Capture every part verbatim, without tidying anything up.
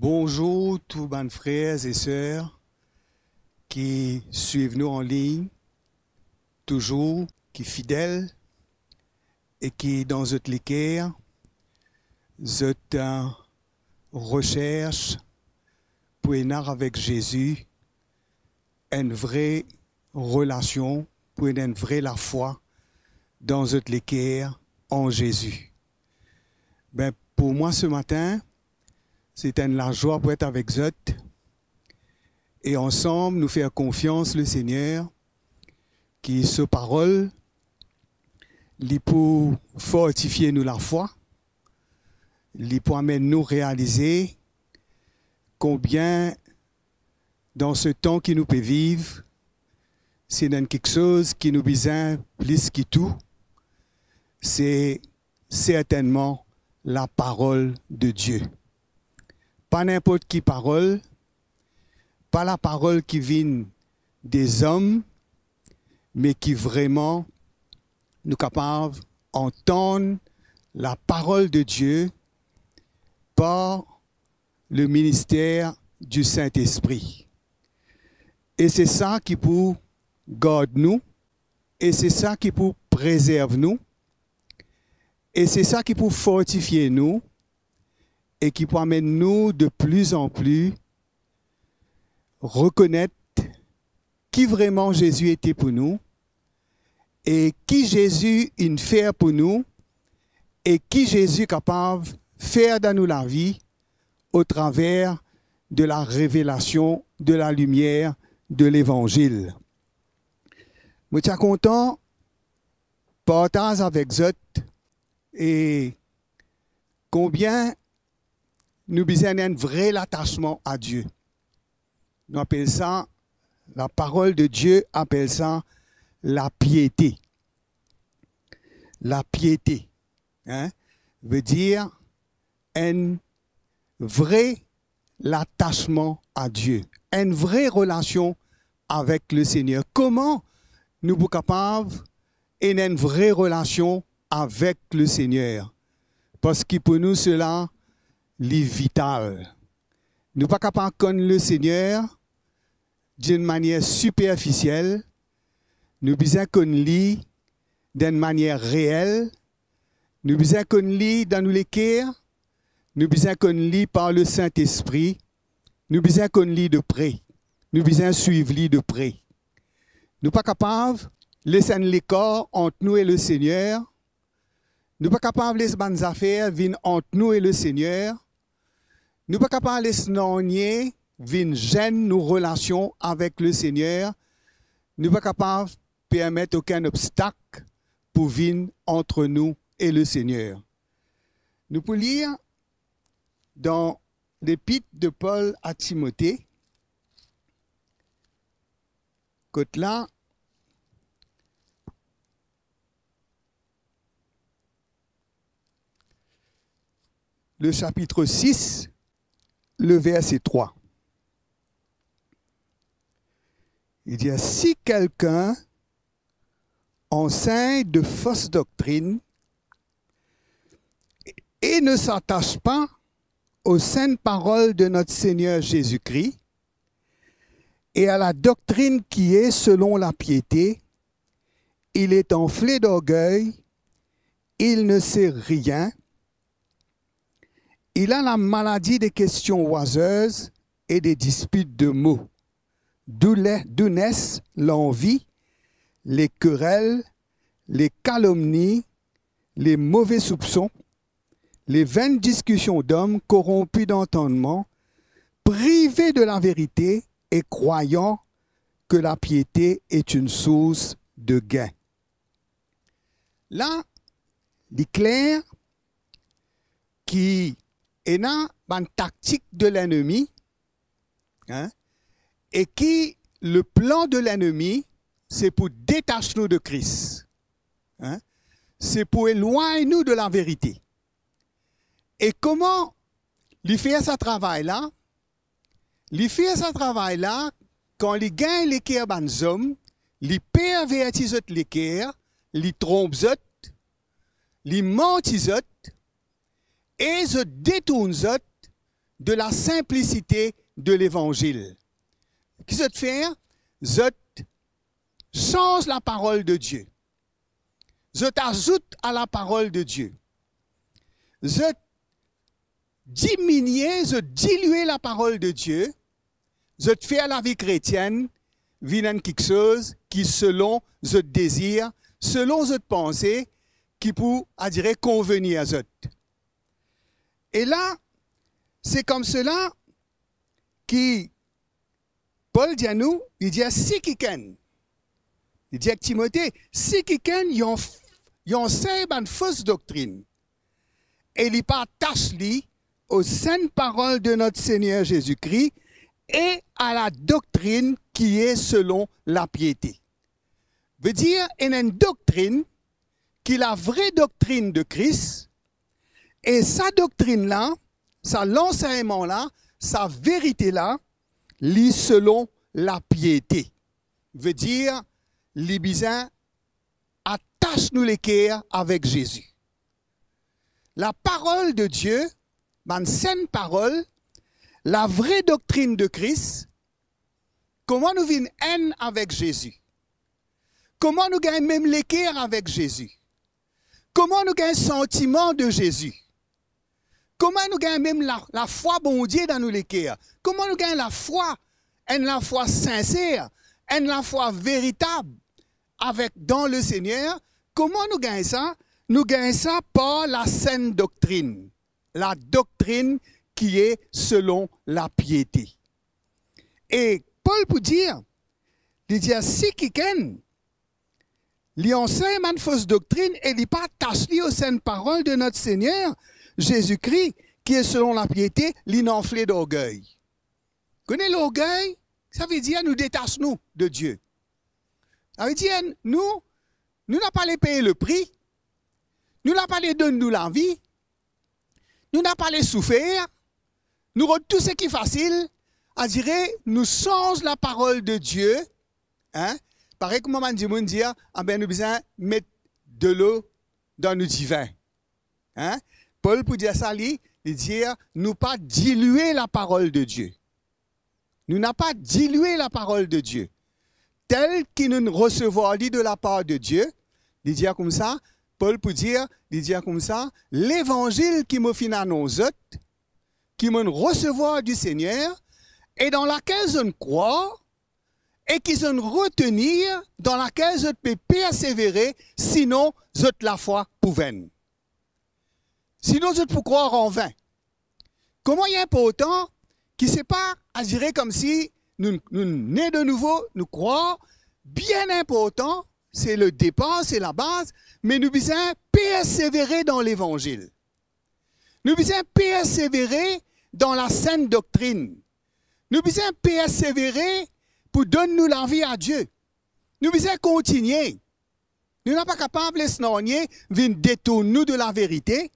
Bonzour tou bann frer e ser ki swiv nou an lign, touzour ki fidel e ki dan zot leker, zot, eh, resers pou ena avek Zezi enn vre relasion, pou ena enn vre lafwa dan zot leker an Zezi. Be, pou mwa se matin, se enn lazwa pou et avek zot. E ansam, nou fer konfians Lesegner ki so parol, li pou fortifie nou lafwa, li pou amenn nou realize konbien dan se tan ki nou pe viv, si ena enn kiksoz ki nou bizin plis ki tou, se sertennman laparol de Die. Pa ninport ki parol, pa laparol ki vinn de zom, me ki vreman nou kapav antann laparol de Die par le minister di Sintespri. E se sa ki pou gard nou, e se sa ki pou prezerv nou, e se sa ki pou fortifie nou, e ki pou amenn nou de pli an pli rekonet ki vreman Zezi ete pou nou, e ki Zezi inn fer pou nou, e ki Zezi kapav fer dan nou lavi otraver de larevelasion de lalimier de Levanzil. Mo ti a kontan partaz avek zot e konbien nou bizin enn vre latasman a Die. Nou apel sa, laparol de Die apel sa lapiete. Lapiete, hein, vedir enn vre latasman a Die, enn vre relasion avek Lesegner. Kouma nou pou kapav ena enn vre relasion avek Lesegner? Parski pou nou, sela, li vital. Nou pa kapav konn Lesegner dan enn manier siperfisiel. Nou bizin konn li dan enn manier reel. Nou bizin konn li dan nou leker. Nou bizin konn li par Lesintespri. Nou bizin konn li de pre. Nou bizin swiv li de pre. Nou pa kapav les enn lekar ant nou e Lesegner. Nou pa kapav les bann zafer vinn ant nou e Lesegner. Nou pa kapav les nanye vinn zenn nou relasion avek Lesegner. Nou pa kapav permet okenn obstak pou vinn ant nou e Lesegner. Nou pou lir dan Lepit de Pol a Timote, kot la, le sapit sis, le verse trwa. Li dir, si kelkenn ansegn de fos doktrinn et ne s'attache pas aux saintes paroles de notre Seigneur Jésus-Christ et à la doctrine qui est selon la piété, il est enflé d'orgueil, il ne sait rien, il a la maladie des questions oiseuses et des disputes de mots, d'où les, d'où naissent l'envie, les querelles, les calomnies, les mauvais soupçons, les vaines discussions d'hommes corrompus d'entendement, privés de la vérité et croyant que la piété est une source de gain. La, li kler ki ena bann taktik de lennmi, hein, e ki le plan de lennmi, se pou detas nou de Kris, hein, se pou elwagn nou de laverite. E kouma li fer sa travay la? Li fer sa travay la kan li gagn leker bann zom, li perverti zot leker, li tronp zot, li manti zot, e zot detourn zot de la simplicité de l'évangile. Ki zot fer? Zot sanz laparol de Die. Zot azout a laparol de Die. Zot diminie, zot dilwe laparol de Die. Zot fer lavi kretienn vinn enn kiksoz ki selon zot dezir, selon zot panse, ki pou, adire, konvenir zot. E la, se koumsala ki Pol dir nou, li dir si kikenn, li dir Timote, si kikenn li anf-, li ansegn bann fos doktrinn, e li pa atas li o Sint Parol de not Segner Zezi Kri e a la doktrinn ki e selon lapiete. Vedir, ena enn doktrinn ki la vre doktrinn de Kris, e sa doktrinn la, sa lansegnman la, sa verite la, li selon lapiete. Vedir, li bizin atas nou leker avek Zezi. Laparol de Die, bann Sint Parol, la vre doktrinn de Kris, kouma nou vinn enn avek Zezi? Kouma nou gagn mem leker avek Zezi? Kouma nou gagn santiman de Zezi? Kouma nou gagn mem la, lafwa Bondie dan nou leker? Kouma nou gagn lafwa, enn lafwa sinser, enn lafwa veritab avek, dan Lesegner? Kouma nou gagn sa? Nou gagn sa par la Sint Doktrinn, la doktrinn ki e selon lapiete. E Pol pou dir, li dir si kikenn li ansegn bann fos doktrinn e li pa atas li o Sint Parol de not Segner Zezi Kri, ki e selon lapiete, li ena anfle dorgey. Kone lorgey, savedir nou detas nou de Die. Savedir nou, nou napa le pey lepri, nou napa le donn nou lavi, nou napa le soufer, nou rod tou seki fasil, adire nou sanz laparol de Die, hein? Parey kouma bann dimoun dir, abe nou bizin met delo dan nou divin. Hein? Pol pou dir sa li, li dir nou pa dilwe laparol de Die. Nou napa dilwe laparol de Die. Tel ki nou resevwar li de lapar de Die, li dir koumsa, Pol pou dir, li dir koumsa, levanzil ki mo finn anons zot, ki monn resevwar di Segner, e dan lakel zonn krwar, e ki zonn retenir, dan lakel zot pe persevere, sinon zot lafwa pou venn. Sinon zot pou krwar anvin. Kouma li inportan ki se pa adire koumsi nou, nou ne de nouvo, nou krwar, bien inportan, se le depar, se labaz, me nou bizin persevere dan levanzil. Nou bizin persevere dan la Sint Doktrinn. Nou bizin persevere pou donn nou lavi a Die. Nou bizin kontigne. Nou napa kapav les nanye vinn detourn nou de laverite.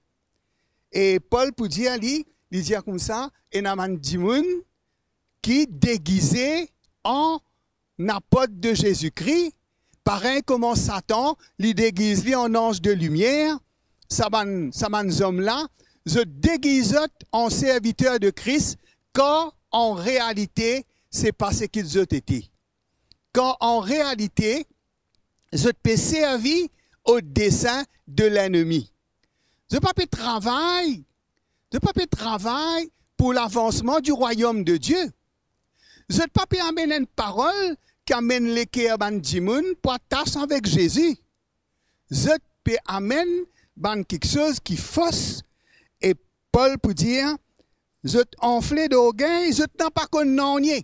E Pol pou dir li, li dir koumsa, ena bann dimoun ki degize an apot de Zezi Kri, parey kouma Satan, li degiz li an anz de limier, sa bann, sa bann zom la, zot degiz zot an serviter de Kris, kan an realite, se pa seki zot ete. Kan an realite, zot pe servi o desin de lennmi. Zot pa pe travay, zot pa pe travay pou lavansman di rwayom de Die. Zot pa pe amenn enn parol ki amenn leker bann dimoun pou atas avek Zezi. Zot pe amenn bann kiksoz ki fos, e Pol pou dir, zot anfle dorgey, zot napa konn nanye.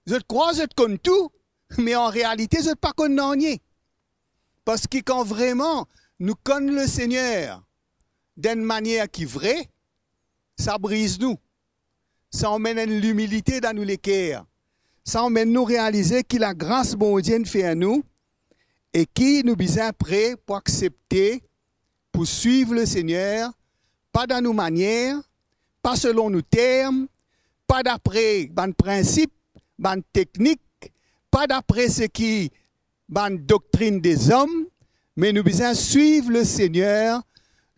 Zot krwar zot konn tou, me an realite zot pa konn nanye. Parski kan vreman nou konn Lesegner dan enn manier ki vre, sa briz nou. Sa amenn enn limilite dan nou leker. Sa amenn nou realize ki lagras Bondie inn fer nou e ki nou bizin pre pou aksepte pou swiv Lesegner, pa dan nou manier, pa selon nou term, pa dapre bann prinsip, bann teknik, pa dapre seki bann doktrinn dezom, me nou bizin swiv Lesegner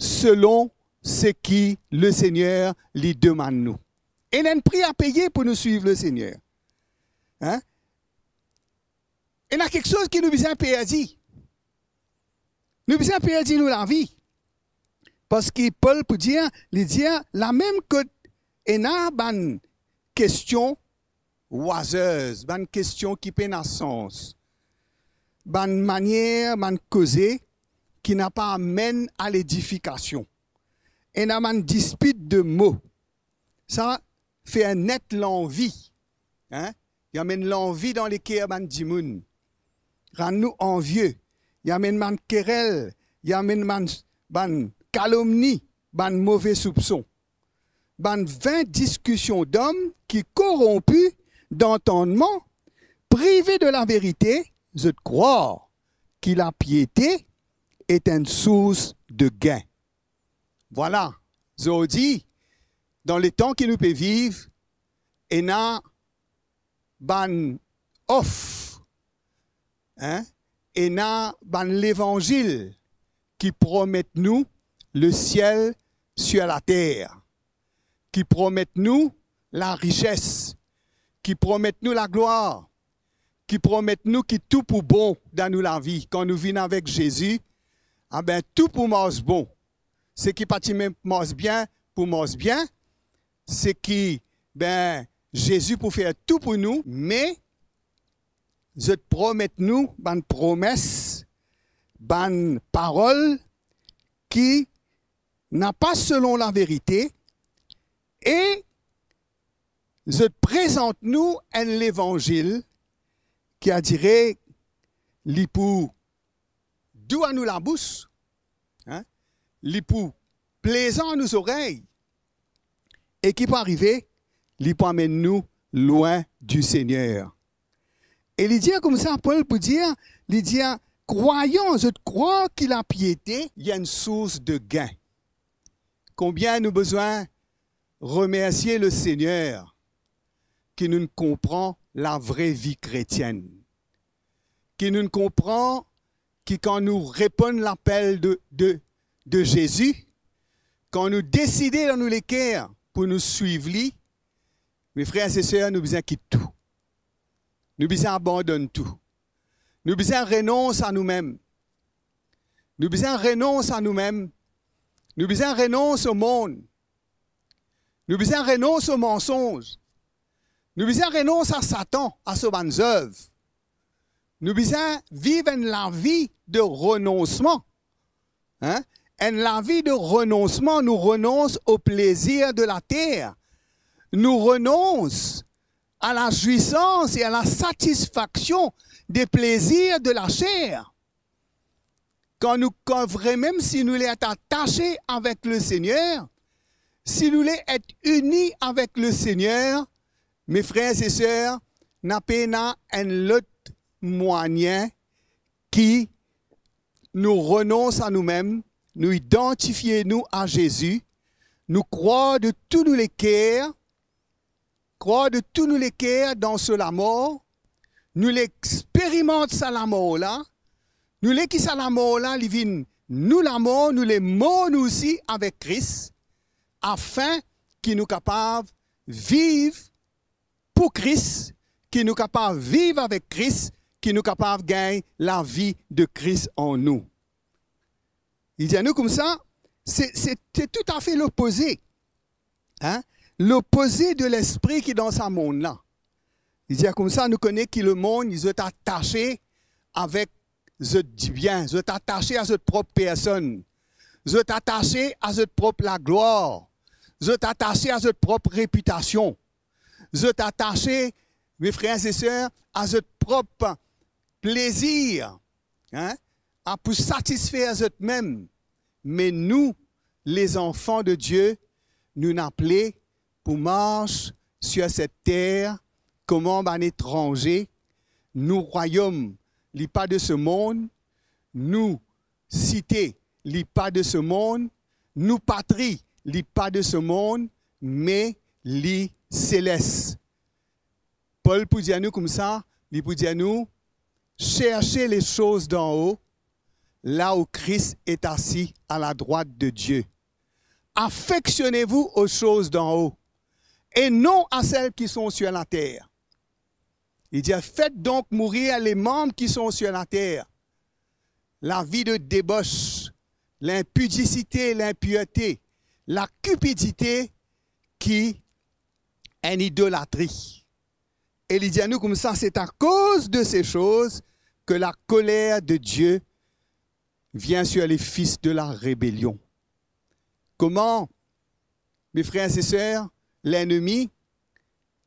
selon seki Lesegner li demann nou. Ena enn pri a peye pou nou swiv Lesegner. Hein? Ena kiksoz ki nou bizin perdi. Nou bizin perdi nou lavi. Parski Pol pou dir, li dir, lamem kot ena bann kestion wazez, bann kestion ki pena sans, bann manier, bann koze ki napa amenn a ledifikasion. Ena bann dispit de mo. Sa fer net lanvi, hein? Li amenn lanvi dan leker bann dimoun. Rann nou anvie. Li amenn bann kerel, li amenn bann, bann kalomni, bann move soupson. Bann vin diskision dom ki koronpi dantannman, prive de laverite, zot krwar ki lapiete est une source de gain. Vwala, zordi, dan letan ki nou pe viv, ena bann of, hein, ena bann levanzil ki promet nou le ciel sur la terre, ki promet nou larises, ki promet nou laglwar, ki promet nou ki tou pou bon dan nou lavi. Kan nou vinn avek Zezi, abe, tou pou mars bon. Seki pa ti mem mars bien, pou mars bien. Seki, be, Zezi pou fer tou pou nou, me zot promet nou bann promes, bann parol ki napa selon laverite, e zot prezant nou enn levanzil ki, adire, li pou dou a nou labous, hein? Li pou plezan a nou zorey, e ki pou arive, li pou amenn nou lwin di Segner. E li dir koumsa, Pol pou dir, li dir, krwayan, zot krwar ki lapiete, li enn sours de gain. Konbien nou bizin remersie Lesegner ki nou konpran lavre vi kretienn, ki nou konpran ki kan nou reponn lapel de, de, de Zezi, kan nou deside dan nou leker pou nou swiv li, me frer e ser, nou bizin kit tou. Nou bizin abandonn tou. Nou bizin renons a noumem. Nou bizin renons a noumem. Nou bizin renons o mond. Nou bizin renons o mansonz. Nou bizin renons a Satan, a so bann zev. Nou bizin viv enn lavi de renonsman. Hein? Enn lavi de renonsman, nou renons o plezir de later. Nou renons a lazwisans e a lasatisfaksion de plezir de laser. Kan nou, kan vremem si nou le et atase avek Lesegner, si nou le et ini avek Lesegner, me frer e ser, napa ena enn lot mwayin ki nou renons a noumem, nou idantifie nou a Zezi, nou krwar de tou nou leker, krwar de tou nou leker dan so lamor, nou le experimant sa lamor la, nou le ki sa lamor la, li vinn nou lamor, nou le mor nou osi avek Kris, afin ki nou kapav viv pou Kris, ki nou kapav viv avek Kris, ki nou kapav gagn lavi de Kris an nou. Li dir nou koumsa, se, se, se toutafe lopoze. Hein? Lopoze de lespri ki dan sa mond la. Li dir koumsa, nou kone ki lemond, zot atase avek zot dibien, zot atase a zot prop personn, zot atase a zot prop laglwar, zot atase a zot prop repitasion, zot atase, me frer e ser, a zot prop plezir, hein, a pou satisfer zotmem. Me nou, lezanfan de Die, nou apele pou mars sir set ter kouma bann etranze. Nou rwayom, li pa de se mond, nou site, li pa de se mond, nou patri, li pa de se mond, me li seles. Pol pou dir nou koumsa, li pou dir nou, cherchez les choses d'en haut, là où Christ est assis à la droite de Dieu. affectionnez-vous aux choses d'en haut, et non à celles qui sont sur la terre. Li dir, faites donc mourir les membres qui sont sur la terre, la vie de débauche, l'impudicité, l'impureté, la cupidité, qui est l'idolâtrie. E li dir nou koumsa, c'est à cause de ces choses que la colère de Dieu vient sur les fils de la rébellion. Kouma, mes frères et sœurs, lennmi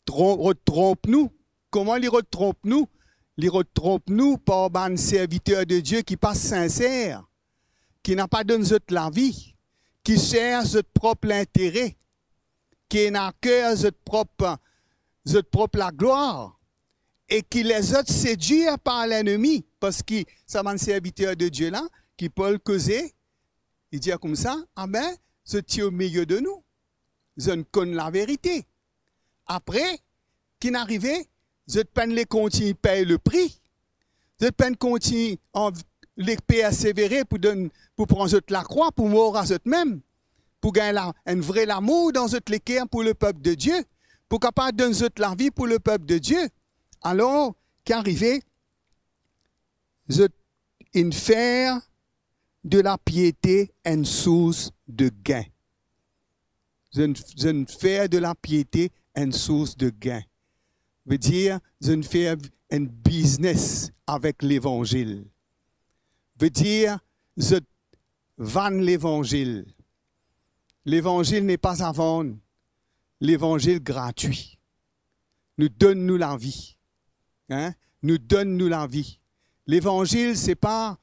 tron-, rod tronp nou? Kouma li rod tronp nou? Li rod tronp nou par bann serviter de Die ki pa sinser, ki napa donn zot lavi, ki sers zot prop lintere, ki ena ker zot prop, zot prop laglwar, e ki les zot sedwir par lennmi, parski sa bann serviter de Die la, ki Pol koze, li dir koumsa, abe, zot ti omilio de nou, zot konn laverite. Apre, ki'nn arive? Zot pa'nn le kontign pey lepri. Zot pa'nn kontign an-, le persevere pou donn, pou pran zot lakrwa, pou mor a zotmem, pou gagn la, enn vre lamour dan zot leker pou lepep de Die, pou kapav donn zot lavi pou lepep de Die. Alor, ki arive? Zot inn fer de lapiete enn sours de gin. Zot inn, zot inn fer de lapiete enn sours de gin. Vedir, zot inn fer enn biznes avek levanzil. Vedir, zot vann levanzil. Levanzil n'est pas à vendre. Levanzil gratwi. Nou donn nou lavi. Hein? Nou donn nou lavi. Levanzil, se pa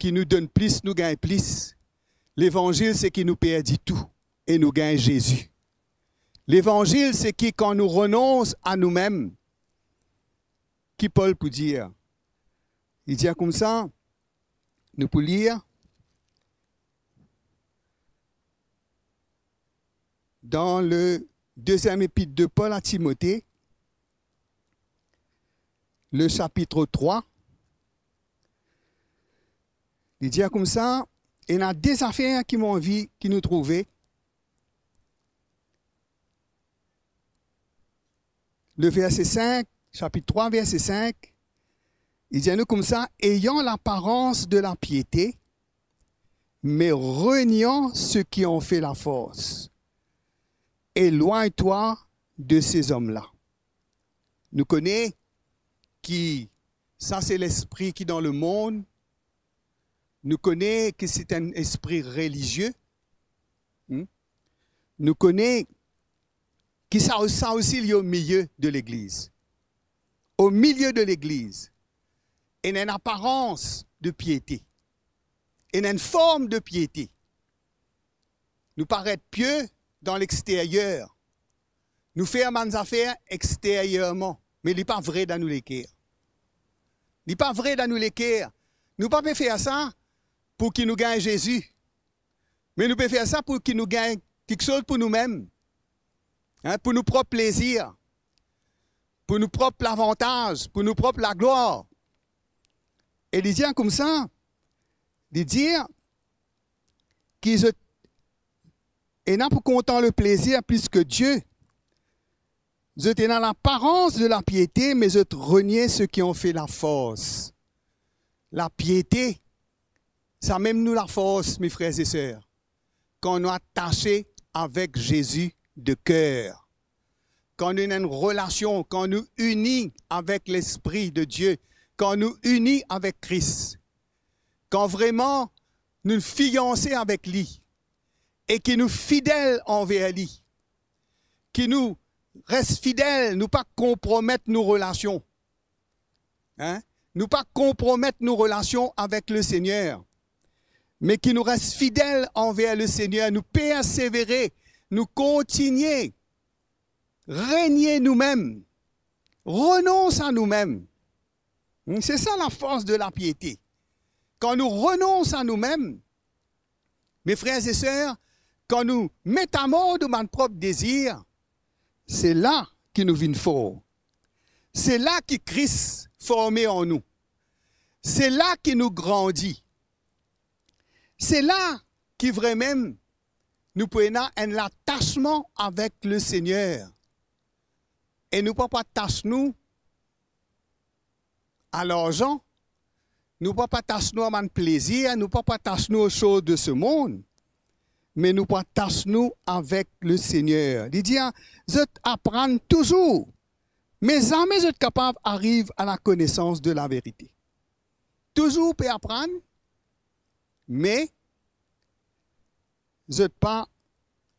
ki nou donn plis, nou gagn plis. Levanzil, se ki nou perdi tou e nou gagn Zezi. Levanzil, se ki kan nou renons a noumem, ki Pol pou dir? Li dir koumsa, nou pou lir dan le deuxième épître de Paul à Timothée, le chapitre trois, li dir koumsa, ena de zafer ki mo anvi ki nou trouve. Le verset cinq, chapitre trois, verset cinq, li dir nou koumsa, ayant l'apparence de la piété, mais reniant ceux qui en font la force, éloigne-toi de ces hommes-là. Nou kone ki sa se lespri ki dan lemond. Nou kone ki se enn espri relizie. Hmm? Nou kone ki sa, sa osi li omilie de legliz. Omilie de legliz, ena enn aparans de piete, ena enn form de piete. Nou paret pie dan lexteryer. Nou fer bann zafer exteryerman, me li pa vre dan nou leker. Li pa vre dan nou leker. Nou pa pe fer sa pou ki nou gagn Zezi, me nou pe fer sa pou ki nou gagn kiksoz pou noumem, hein, pou nou prop plezir, pou nou prop lavantaz, pou nou prop laglwar. E li dir koumsa, li dir ki zot ena pou kontan leplezir plis ki Die. Zot ena laparans de lapiete, me zot renie seki an fe lafors. Lapiete, samem nou lafors, me frer e ser, kan nou atase avek Zezi de ker, kan nou ena enn relasion, kan nou ini avek Lespri de Die, kan nou ini avek Kris, kan vreman nou fianse avek li e ki nou fidel anver li, ki nou res fidel, nou pa konpromet nou relasion. Hein? Nou pa konpromet nou relasion avek Lesegner, me ki nou res fidel anver Lesegner, nou persevere, nou kontinie renie noumem, renons a noumem. Hmm, se sa lafors de lapiete. Kan nou renons a noumem, me frer e ser, kan nou met amor nou bann prop dezir, se la ki nou vinn for. Se la ki Kris forme an nou. Se la ki nou grandi. Se la ki vremem nou pou ena enn latasman avek Lesegner. E nou pa pou atas nou a larzan, nou pa pou atas nou a bann plezir, nou pa pou atas nou aux choses de ce monde, me nou pou atas nou avek Lesegner. Li dir, zot aprann touzour, me zame zot kapav ariv a lakonesans de laverite. Touzour pe aprann, me zot pa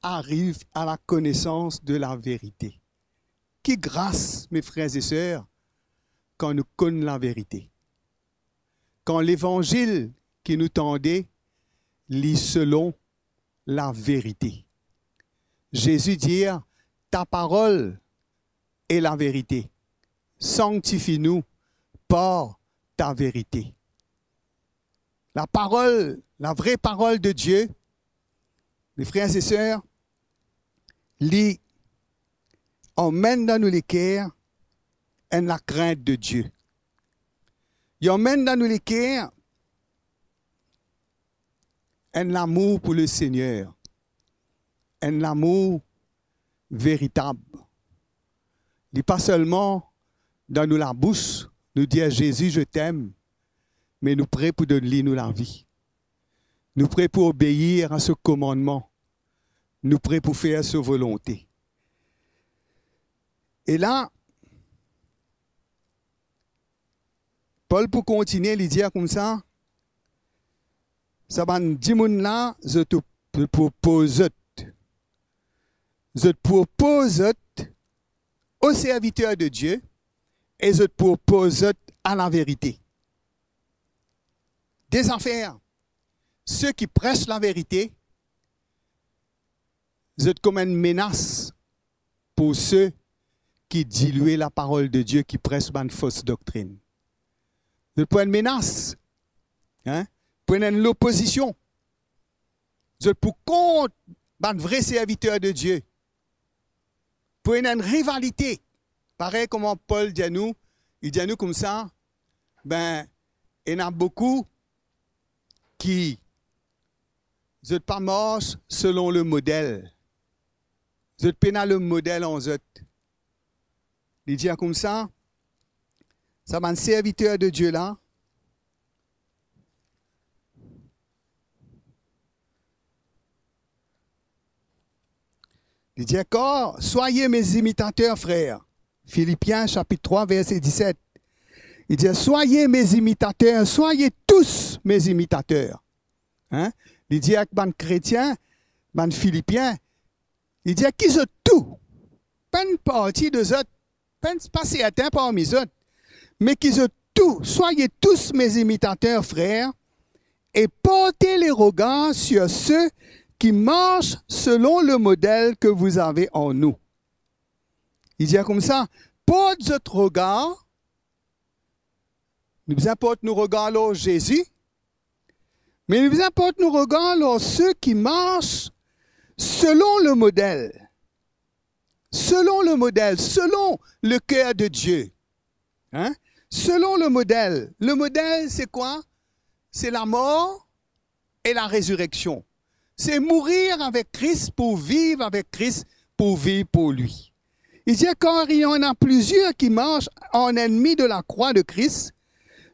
ariv a lakonesans de laverite. Ki gras, me frer e ser, kan nou konn laverite. Kan levanzil ki nou tande, li selon laverite. Zezi dir, ta parol est la vérité. Sanctifie-nous par ta vérité. Laparol, lavre parol de Die, me frer e ser, li anmenn dan nou leker enn lakrint de Die. Li anmenn dan nou leker enn lamour pou Lesegner, enn lamour veritab. Li pa selman dan nou labous, nou dir, Zezi, je t'aime, me nou pre pou donn li nou lavi. Nou pre pou obeir a so komannman. Nou pre pou fer so volonte. E la, Pol pou kontigne, li dir koumsa, sa bann dimoun la, zot pou, pou opoz zot. Zot pou opoz zot aux serviteurs de Dieu e zot pou opoz zot a laverite. De zafer, se ki pres laverite, zot kouma enn menas pou se ki dilwe laparol de Die, ki pres bann fos doktrinn. Zot pou enn menas, hein, pou enn lopozision. Zot pou kont bann vre serviter de Die. Pou ena enn rivalite. Parey kouma Pol dir nou, li dir nou koumsa, be, ena boukou ki zot pa mars selon lemodel. Zot pena lemodel an zot. Li dir koumsa, sa bann serviter de Die la, li dir, car, soyez mes imitateurs, frères. Filipien, sapit trwa, verse diset. Li dir, soyez mes imitateurs, soyez tous mes imitateurs. Hein? Li dir ek bann kretien, bann Filipien, li dir ki zot tou, pa enn parti de zot, pa enn, pa sertin parmi zot, me ki zot tou, soyez tous mes imitateurs, frères, et portez les regards sur ceux qui marchent selon le modèle que vous avez en nous. Li dir koumsa, port zot regar, nou bizin port nou regar lor Zezi, me nou bizin port nou regar lor se ki mars selon lemodel. Selon lemodel, selon leker de Die. Hein? Selon lemodel. Lemodel, se kwa? Se lamor e larezireksion. Se mourir avek Kris pou viv avek Kris, pou viv pou li. Li dir, car il y en a plusieurs qui marchent en ennemis de la croix de Christ.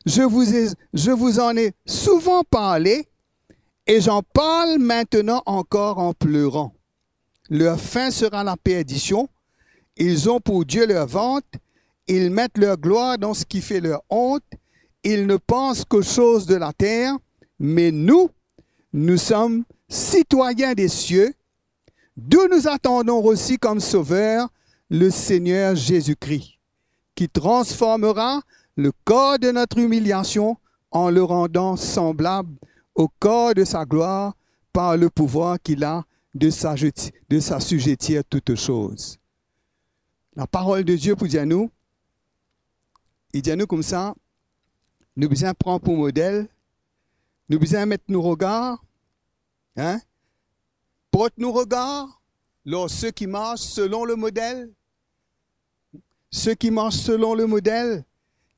Je vous ai, je vous en ai souvent parlé et j'en parle maintenant encore en pleurant. Leur fin sera la perdition. Ils ont pour Dieu leur ventre. Ils mettent leur gloire dans ce qui fait leur honte. Ils ne pensent qu'aux choses de la terre. Mais nous, nous sommes citoyens des cieux, d'où nous attendons aussi comme Sauveur le Seigneur Jésus-Christ, qui transformera le corps de notre humiliation en le rendant semblable au corps de sa gloire par le pouvoir qu'il a de s'ajuti-, de s'assujettir toutes choses. Laparol de Die pou dir nou, li dir nou koumsa, nou bizin pran pou model, nou bizin met nou regar, hein, port nou regar lor se ki mars selon lemodel, se ki mars selon lemodel,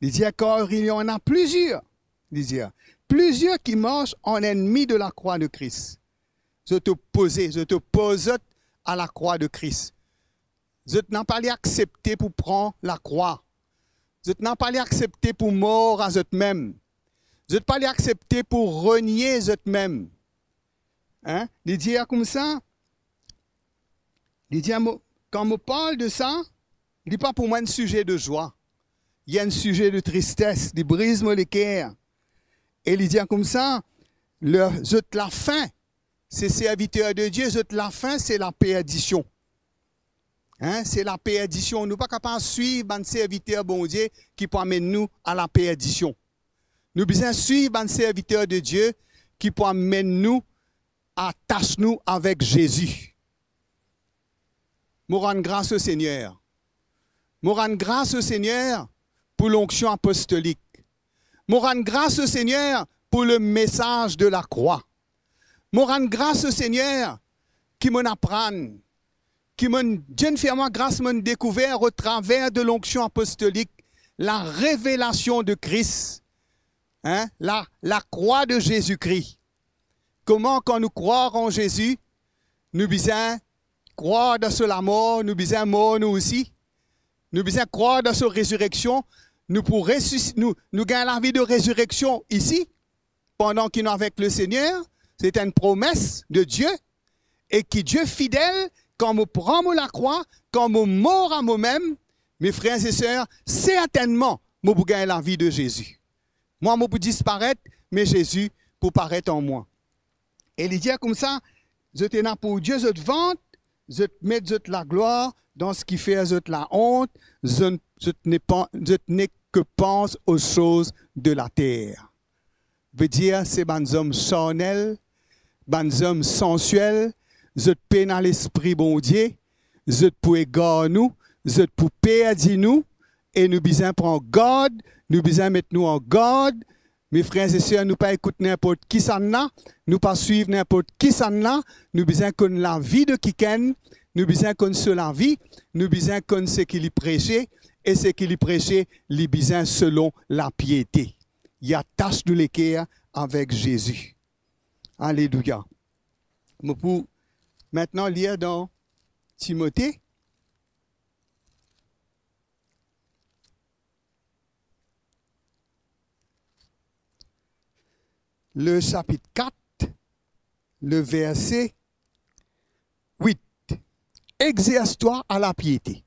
li dir, car il y en a plusieurs, li dir, plusieurs qui marchent en ennemis de la croix de Christ. zot opoze, zot opoz zot a lakrwa de Kris. Zot napa le aksepte pou pran lakrwa. Zot napa le aksepte pou mor a zotmem. Zot pa le aksepte pou renie zotmem. Hein? Li dir koumsa, li dir, mo, kan mo parl de sa, li pa pou mwa enn size de zwa, li enn size de tristes, li briz mo leker. E li dir koumsa, le, zot lafin, se serviter de Die, zot lafin, se laperdision. Hein, se laperdision. Nou pa kapav swiv bann serviter Bondie ki pou amenn nou a laperdision. Nou bizin swiv bann serviter de Die ki pou amenn nou atas nou avek Zezi. Mo rann gras o Segner. Mo rann gras o Segner pou lonksion apostolik. Mo rann gras o Segner pou le mesaz de lakrwa. Mo rann gras o Segner ki mo'nn aprann, ki mo'nn, Dieu fer mwa gras, mo'nn dekouver o traver de lonksion apostolik, la revelasion de Kris, hein, la, lakrwa de Zezi Kri. Kouma kan nou krwar an Zezi, nou bizin krwar dan so lamor, nou bizin mor nou osi. Nou bizin krwar dan so rezireksion, nou pou resis-, nou, nou gagn lavi de rezireksion isi, pandan ki nou avek Lesegner. Se enn promes de Die, e ki Die fidel, kan mo pran mo lakrwa, kan mo mor a momem, me frer e ser, sertennman, mo pou gagn lavi de Zezi. Mwa, mo pou disparet, me Zezi pou paret an mwa. E li dir koumsa, zot ena pou Die zot vant, zot met zot laglwar dan seki fer zot laont, zot, zot ne pan-, zot ne ke pans o soz de later. Vedir se bann zom sarnel, bann zom sansiel, zot pena Lespri Bondie, zot pou egar nou, zot pou perdi nou, e nou bizin pran gard, nou bizin met nou an gard. Me frer e ser, nou pa ekout ninport kisannla, nou pa swiv ninport kisannla, nou bizin konn lavi de kikenn, nou bizin konn so lavi, nou bizin konn seki li prese, e seki li prese, li bizin selon lapiete. Li atas nou leker avek Zezi. Alelouya. Mo pou mintnan lir dan Timote, le sapit kat, le verse wit. Exerce-toi à la piété,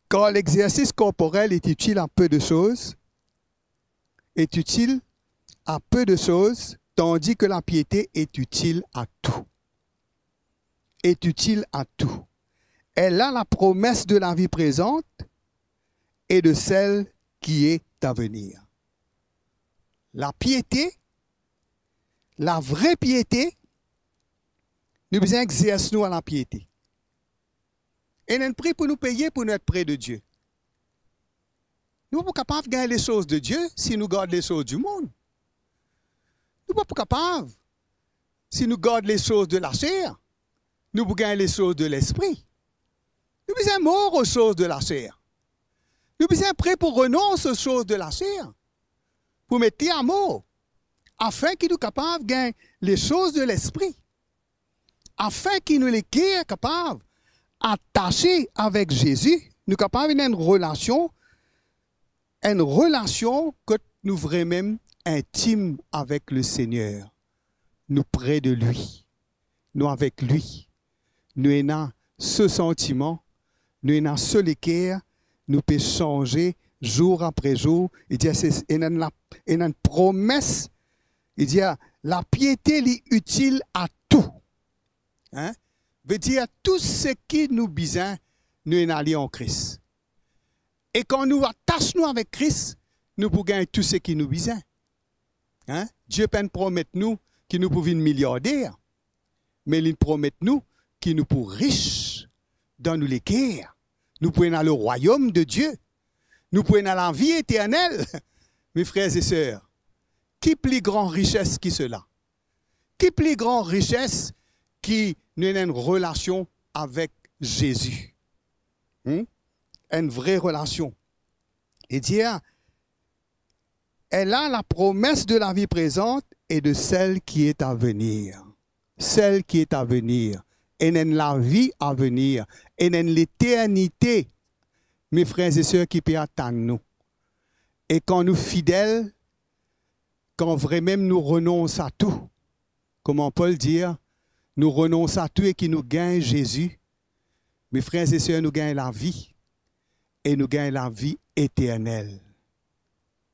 car l'exercice corporel est utile à peu de choses, est utile à peu de choses, tandis que la piété est utile à tout. Est utile à tout. Elle a la promesse de la vie présente et de celle qui est à venir. Lapiete, lavre piete, nou bizin exers nou a lapiete. Ena enn pri pou nou peye pou nou et pre de Die. Nou pa pou kapav gagn lesoz de Die si nou gard lesoz dimond. Nou pa pou kapav si nou gard lesoz de laser. Nou pou gagn lesoz de lespri. Nou bizin mor o soz de laser. Nou bizin pre pou renons o soz de laser, pou met li amor, afin ki nou kapav gagn lesoz de lespri, afin ki nou leker kapav atase avek Zezi, nou kapav ena enn relasion, enn relasion kot nou vremem intim avek Lesegner. Nou pre de li, nou avek li, nou ena so santiman, nou ena so leker, nou pe sanze zour apre zour. Li dir, se, ena enn la, ena enn promes, li dir, lapiete li itil a tou. Hein? Vedir tou seki nou bizin, nou ena li an Kris. E kan nou atas nou avek Kris, nou pou gagn tou seki nou bizin. Hein? Die pa'nn promet nou ki nou pou vinn miliarder, me li promet nou ki nou pou ris dan nou leker. Nou pou ena lerwayom de Die. Nou pou ena lavi eternel. Me frer e ser, ki pli gran rises ki sela? Ki pli gran rises ki nou ena enn relasion avek Zezi? Hmm? Enn vre relasion. Li dir, elle a la promesse de la vie présente et de celle qui est à venir. Celle qui est à venir. Ena enn lavi avenir, ena enn leternite, me frer e ser, ki pe atann nou. E kan nou fidel, kan vremem nou renons a tou, kouma Pol dir, nou renons a tou e ki nou gagn Zezi, me frer e ser, nou gagn lavi, e nou gagn lavi eternel.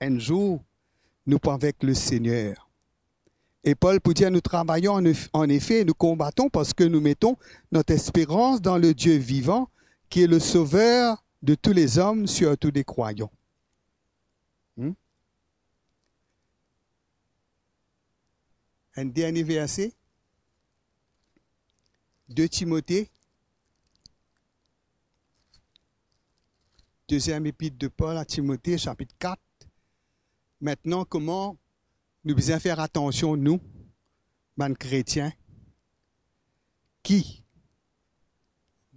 Enn zour, nou pou avek Lesegner. E Pol pou dir, nous travaillons en eff-, en effet, nous combattons parce que nous mettons notre espérance dans le Dieu vivant, qui est le Sauveur de tous les hommes, surtout des croyants. Hmm? Enn dernie verse, de Timote, deziem epit de Pol a Timote, sapit kat. Aster, kouma nou bizin fer atansion, nou, bann kretien, ki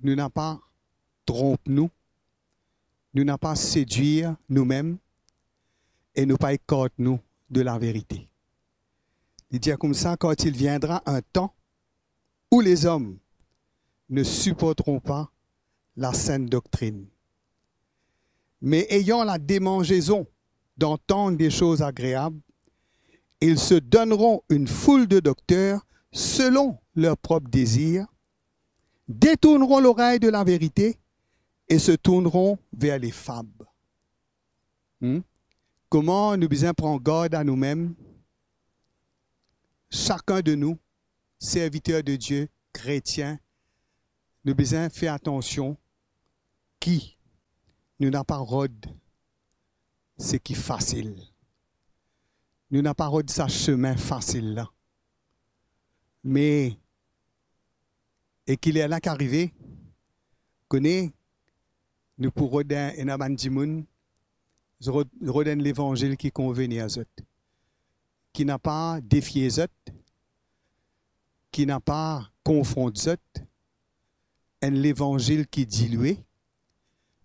nou napa tronp nou, nou napa sedwir noumem, e nou pa ekart nou de laverite. Li dir koumsa, car il viendra un temps où les hommes ne supporteront pas la saine doctrine, mais ayant la démangeaison d'entendre des choses agréables, ils se donneront une foule de docteurs selon leur propre désir, détourneront l'oreille de la vérité et se tourneront vers les fables. Hmm? Kouma nou bizin pran gard a noumem, sakenn de nou, serviter de Die, kretien, nou bizin fer atansion ki nou napa rod seki fasil. Nou napa rod sa semin fasil la. Me, e ki ler la ki arive, kone, nou pou rod enn, ena bann dimoun, zot rod, rod enn levanzil ki konveni a zot, ki napa defie zot, ki napa konfront zot, enn levanzil ki dilwe,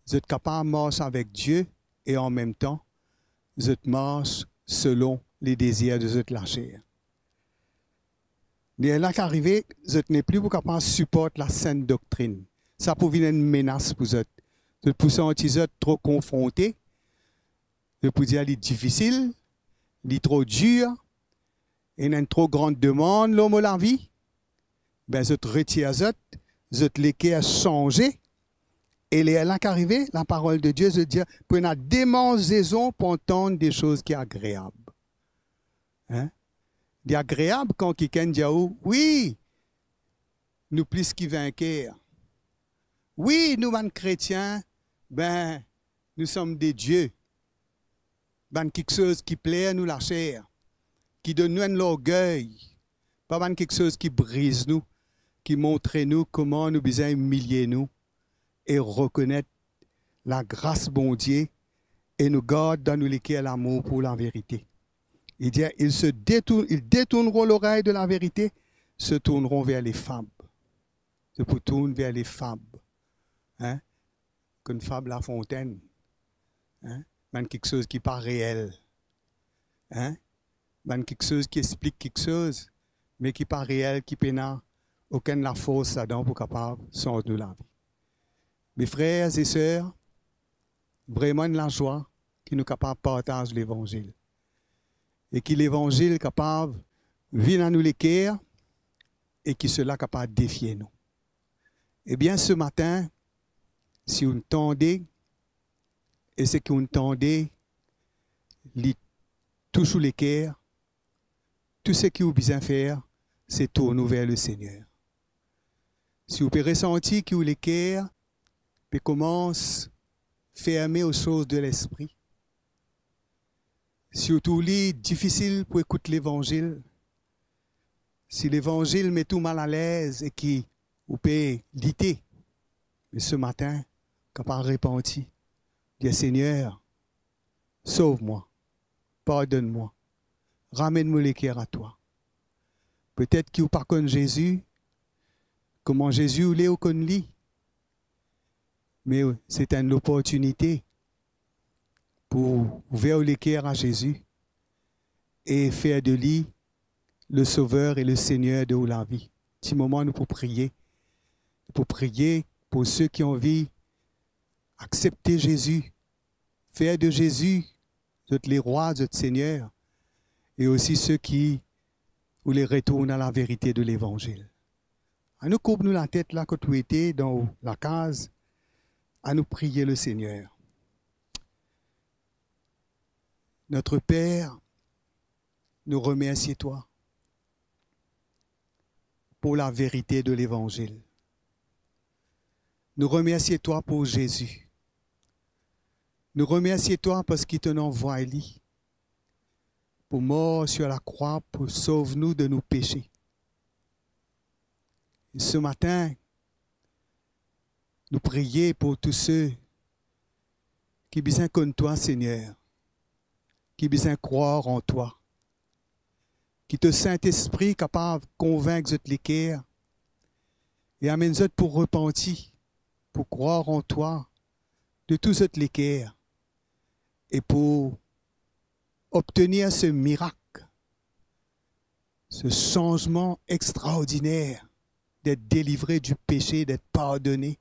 zot kapav mars avek Die e anmemtan, zot mars selon ledezir de zot laser. Ler la ki arive, zot nepli pou kapav siport la saine doctrine. Sa pou vinn enn menas pou zot. Zot pou santi zot tro konfronte. Zot pou dir, "Li difisil, li tro dir, ena enn tro gran demann lor mo lavi." Be, zot retir zot, zot leker sanze. E ler la ki arive, laparol de Die, zot dir, pou ena demanzezon pou antann de soz ki agreab. Hein? Li agreab kan kikenn dir ou, "Wi, nou plis ki vinker. Wi, nou bann kretien, be, nous sommes des dieux." Bann kiksoz ki pler nou laser, ki donn nou enn lorgey, pa bann kiksoz ki briz nou, ki montre nou kouma nou bizin imilie nou e rekonet lagras Bondie e nou gard dan nou leker lamour pou laverite. Li dir, ils se détour-, ils détourneront l'oreille de la vérité, se tourneront vers les fables. Zot pou tourn ver lefab. Hein? Kouma fab La Fontaine. Hein? Bann kiksoz ki pa reel. Hein? Bann kiksoz ki explik kiksoz, me ki pa reel, ki pena okenn lafors ladan pou kapav sanz nou lavi. Me frer e ser, vremem enn lazwa ki nou kapav partaz levanzil. E ki levanzil kapav vinn a nou leker e ki sela kapav defie nou. Ebien, se matin, si ou tande, e seki ou tande, li tous ou leker, tou seki ou bizin fer, se tourn ou ver Lesegner. Si ou pe resanti ki ou leker pe koumans ferme aux choses de l'esprit, si ou trouv li difisil pou ekout levanzil, si levanzil met ou malalez e ki ou pe lite, me se matin, kapav repanti, dir, Segner, sov mwa, pardonn mwa, ramenn mo leker a twa. Petet ki ou pa konn Zezi, kouma Zezi ou le ou konn li, me se enn loportinite pou ouver ou leker a Zezi e fer de li le Sauveur et le Seigneur de ou lavi. Ti moman nou pou priye. Nou pou priye pou seki anvi aksepte Zezi, fer de Zezi zot lerwa, zot Segner, e osi seki oule retourn a laverite de Levanzil. Anou kourb nou latet la kot ou ete dan ou lakaz, anou priye le Segner. Notre Père, nou remersie twa pou laverite de Levanzil. Nou remersie twa pou Zezi. Nou remersie twa parski to'nn anvway li pou mor sir lakrwa pou sov nou de nou pese. E se matin, nou priye pou tou se ki bizin konn twa, Segner, ki bizin krwar an twa. Ki to Sintespri kapav konvink zot leker e amenn zot pou repanti, pou krwar an twa de tou zot leker e pou obtenir se mirak, se sanzman extraordiner d'être délivré du péché, d'être pardonné,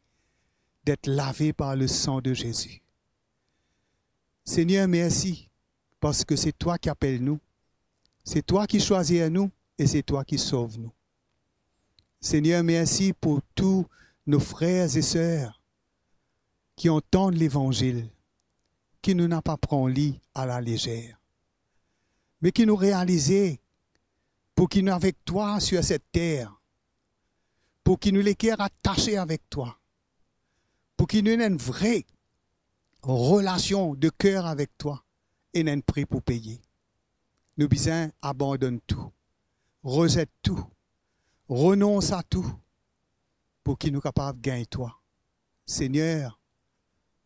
d'être lavé par le sang de Jésus. Segner, mersi, parski se twa ki apel nou, se twa ki swazir nou e se twa ki sov nou. Segner, mersi pou tou nou frer e ser ki antann Levanzil, ki nou napa pran li a la lezer, me ki nou realize pou ki nou avek twa sir set ter, pou ki nou leker atase avek twa, pou ki nou ena enn vre relasion de ker avek twa, ena enn pri pou peye. Nou bizin abandonn tou, rezet tou, renons a tou, pou ki nou kapav gagn twa. Segner,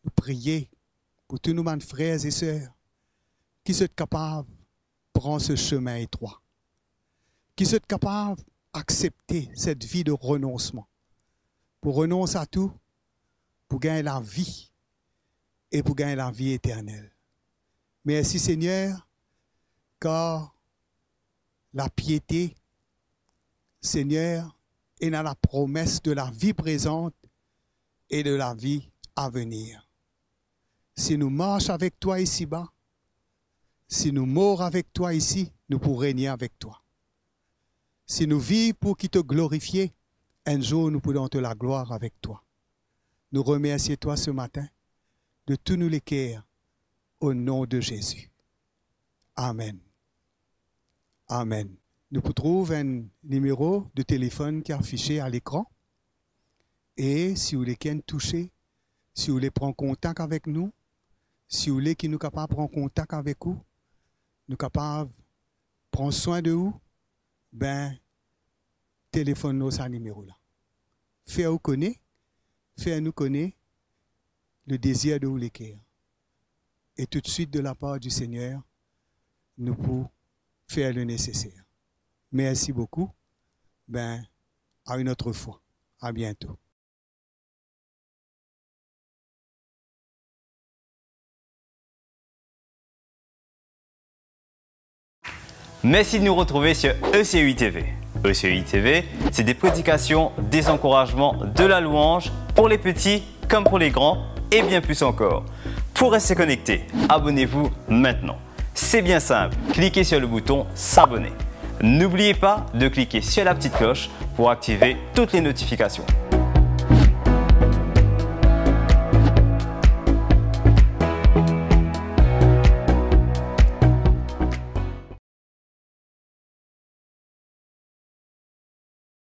nou priye pou tou nou bann frer e ser, ki zot kapav pran se semin etrwa, ki zot kapav aksepte set vi de renonsman, pou renons a tou, pou gagn lavi e pou gagn lavi eternel. Mersi, Segner, kar lapiete, Segner, ena lapromes de lavi prezant e de lavi avenir. Si nou mars avek twa isiba, si nou mor avek twa isi, nou pou regne avek twa. Si nou viv pou ki to glorifie, enn zour nou pou dan to laglwar avek twa. Nou remersie twa se matin de tou nou leker, o non de Zezi. Amen. Amen. Nou pou trouv enn nimero de telefonn ki afise a lekran. E si ou le ki enn touse, si ou le pran kontak avek nou, si ou le ki nou kapav pran kontak avek ou, nou kapav pran swin de ou, be, telefonn lor sa nimero la. Fer ou kone, fer nou kone le dezir de ou leker. E toutswit de lapar di Segner, nou pou fer le neseser. Mersi boukou. Be, a enn lot fwa. A biento. Merci de nous retrouver sur E C U I T V. E C U I T V, c'est des prédications, des encouragements, de la louange pour les petits comme pour les grands et bien plus encore. Pour rester connecté, abonnez-vous maintenant. C'est bien simple, cliquez sur le bouton s'abonner. N'oubliez pas de cliquer sur la petite cloche pour activer toutes les notifications.